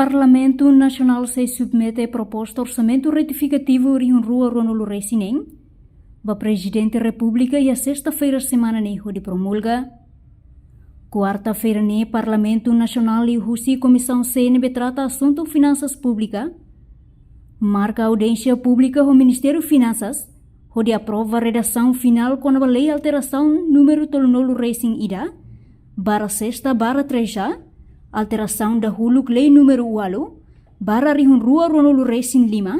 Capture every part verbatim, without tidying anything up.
Parlamentu Nasionál sei submete proposta orsamentu retifikativu rihun rua ruanulu resin neen ba Prezidente Repúblika iha sesta-feira semana ne'e hodi promulga. Kuarta-feira ne'e Parlamentu Nasionál liuhusi Komisaun C ne'ebé trata asuntu finansas públika marka audiénsia públika ho Ministériu Finansas hodi aprova redasaun finál kona-ba lei alterasaun númeru tolunulu resin ida, barra sesta barra três A, alterasaun dahuluk lei númeru ualu, barra rihun rua ruanulu resin lima,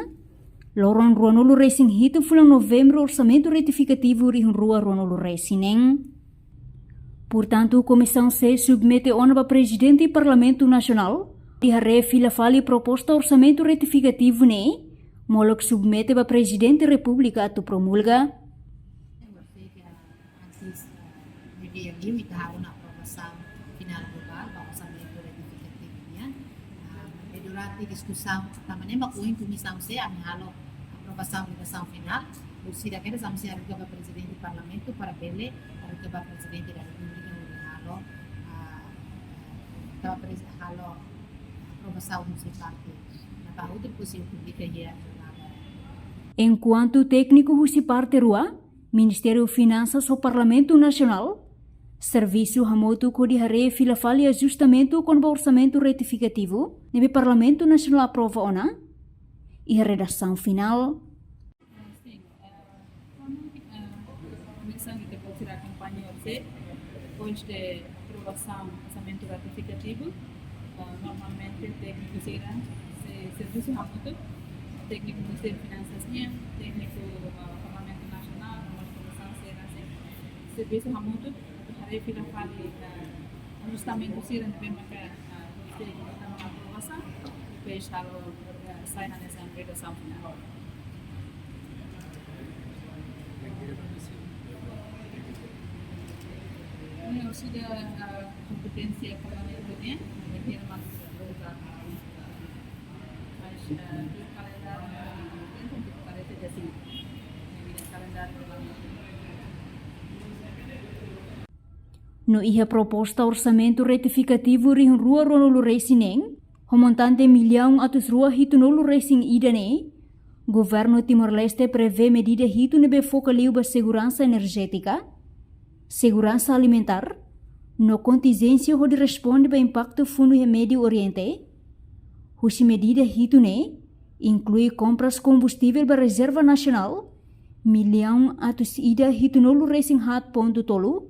loron ruanulu resin hitu fulan Novembru orsamentu retifikativu rihun rua ruanulu resin neen. Portantu, Komisaun C submete ona ba Prezidente Parlamentu Nasionál, hodi haree fila fali proposta orsamentu retifikativu ne'e, molok submete ba Prezidente Repúblika atu promulga. Antes, eh, media liu ita halo ona aprovasaun finál globál ba orsamentu retifikativu nian. Ah, durante diskusaun, tanba ne'e mak ohin Komisaun C ami halo aprovasaun redasaun finál. Husi ida-ne'e ami sei haruka ba Prezidente Parlamentu para bele haruka ba Prezidente da Repúblika hodi halo, ah, ka prez-, halo aprovasaun husi parte. Ne'ebé hotu depois sei publika iha jornál. Enkuantu tékniku husi parte rua, Ministériu Finansas ho Parlamentu Nasionál servisu hamutuk hodi haree fila fali ajustamentu kona-ba orsamentu retifikativu ne'ebé Parlamentu Nasionál aprova ona iha redasaun finál. Sin, eh, kuandu, eh, Komisaun de Deportes akompaña hosi, depois de aprovasaun orsamentu retifikativu, eh, normalmente tékniku sira sei servisu hamutuk, tékniku Ministériu Finansas nian, tékniku, eh, Parlamentu Nasionál, no Komisaun sira sei servisu hamutuk, atu haree fila fali, eh, ajustamentu sira ne'ebé maka, eh, sei tama aprovasaun, depois halo, eh, sai hanesan redasaun finál. Ne'e husi ida, eh, kompeténsia Parlamentu nian, ne'e mak, eh, mas, eh, kalendáriu, eh, tempu kalendáriu, kalendáriu. No iha proposta orsamentu retifikativu rihun rua ruanulu resin neen, ho montante millaun atus rua hitunulu resin ida ne'e, Governu Timor-Leste prevee medida hitu ne'ebé foka liu ba seguransa enerjétika, seguransa alimentár, no kontinjénsia hodi responde ba impaktu funu iha Médiu Oriente. Husi medida hitu ne'e, inklui kompras kombustivel ba rezerva nasionál, millaun atus ida hitunulu resin haat pontu tolu,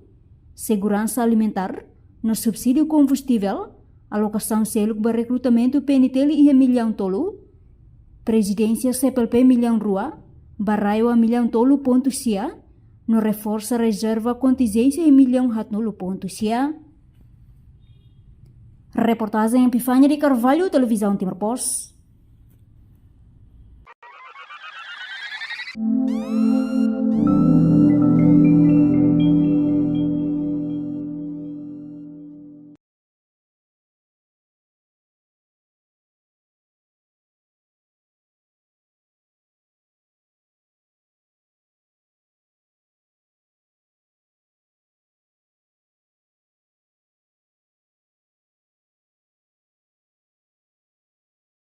seguransa alimentár, no subsídiu kombustivel, alokasaun seluk ba rekrutamentu P N T L iha millaun tolu, Prezidénsia C P L P millaun rua, ba RAEOA millaun tolu pontu sia, no reforsa rezerva kontinjénsia iha millaun haatnulu pontu sia. Reportajen Epifania de Carvalho, Televizaun Timor Post.